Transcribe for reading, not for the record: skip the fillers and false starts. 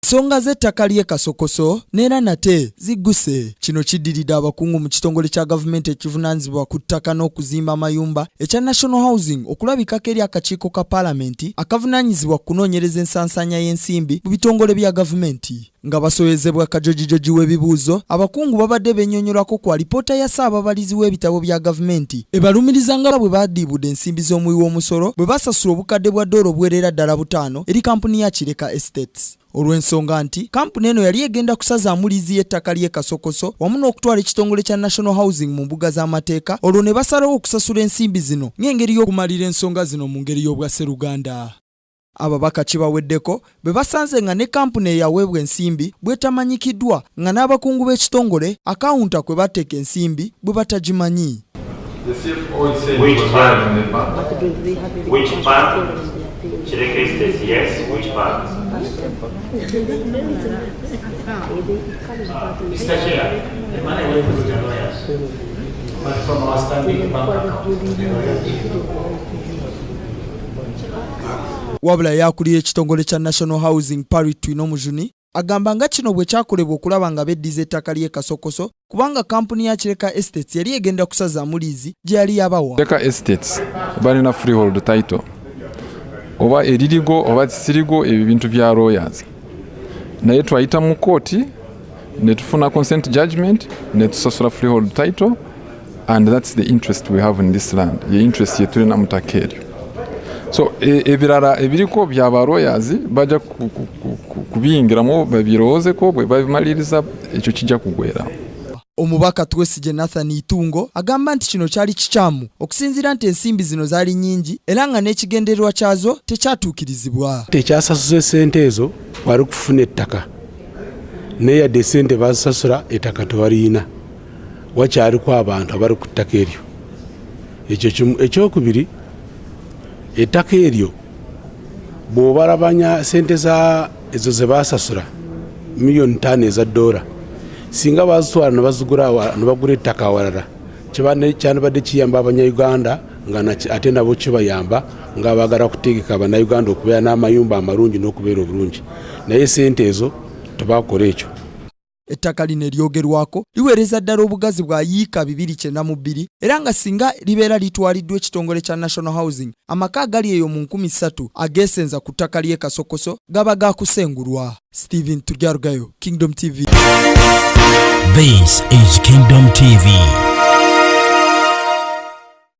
Ensonga z'ettaka ly'e Kasokoso n'era nate zigguse. Kino kiddiridde abakungu mu kitongole kya gavumenti ekivunaanyizibwa ku ttaka n'okuzimba amayumba ekya National Housing okulabikako eri akakiiko ka palamenti akavunaanyizibwa ku kunoonyereza ensansaanya y'ensimbi mu bitongole bya gavumenti. Nga basoyezebwa kajojijoji w'ebibuuzo, abakungu babadde bennyonnyolako ku alipoota ya Ssaababalizi w'ebitabo bya gavumenti ebalumiriza nga bwe badiibuuda ensimbi z'omuwi w'omusolo bwe basasula obukadde bwa ddoola obuwerera ddala butaano eri kampuni ya Kireka Estates olw'ensonga nti kampuni eno yali egenda kusazaamu liizi y'ettaka ly'e Kasokoso wamu n'okutwala ekitongole kya National Housing mu mbuga z'amateeka olwo ne basalawo okusasula ensimbi zino ng'engeri y'okumalira ensonga zino mu ngeri y'obwasseruganda. Ababaka kibaweddeko bwe basanze nga ne kampuni eyaweebwa ensimbi bw'etamanyikiddwa nga n'abakungu b'ekitongole akawunta kwe bateeka ensimbi bwe batagimanyi. The CFO is saying Which it was bank? wired in the bank. Which bank? Chileke Estates, yes. Which bank? Mr. Chair, the money went through the lawyers, but from our standing bank account, the lawyers. Wabula yakulira ekitongole kya National Housing Parry Twinomujuni agamba nga kino bwe kyakolebwa okulaba nga beddiza ettaka ly'e Kasokoso kubanga kampuni ya Kireka Estates yali egenda kusazaamu liizi gye yali yabawa. Kireka Estates balina freehold title oba eririgo oba sirigo ebyo bintu bya lawyers, naye twayita mu kooti ne tufuna consent judgment ne tusasula freehold title, and that's the interest we have in this land, ye interest yetulina mu ttaka eryo. So ebirala ebiriko byaba lawyers bajja kubiyingiramu babirowoozeko, bwe babimaliriza ekyo kijja kugwera. Omubaka Twesigye Nathan Itungo agamba nti kino kyali kikyamu okusinziira nti ensimbi zino zaali nnyingi era nga n'ekigendererwa kyazo tekyatuukirizibwa. Tekyasasuza essente ezo wali kufuna ettaka, naye yadde essente bazisasula ettaka tebaliyina, wakyaliko abantu abali ku ttaka eryo. Ekyo kimu. Ekyokubiri, ettaka eryo bw'obalabanya sente za ezo ze basasula miliyoni 5 eza ddoola, singa bazitwala ne bagula ettaka awalala, kyandibadde kiyamba Abanyayuganda nga ate nabo kibayamba nga baagala kutegeka Abannayuganda okubeera n'amayumba amalungi n'okubeera obulungi, naye sente ezo tebakola ekyo. Ettaka lino eryogerwako liweereza ddala obugazi bwa yiika 292 era nga singa libeera litwaliddwa ekitongole kya National Housing, amaka agali eyo mu 3000 ageesenza ku ttaka ly'e Kasokoso gaba gakusengulwa. Stephen Turyarugayo, Kingdom TV. This is Kingdom TV.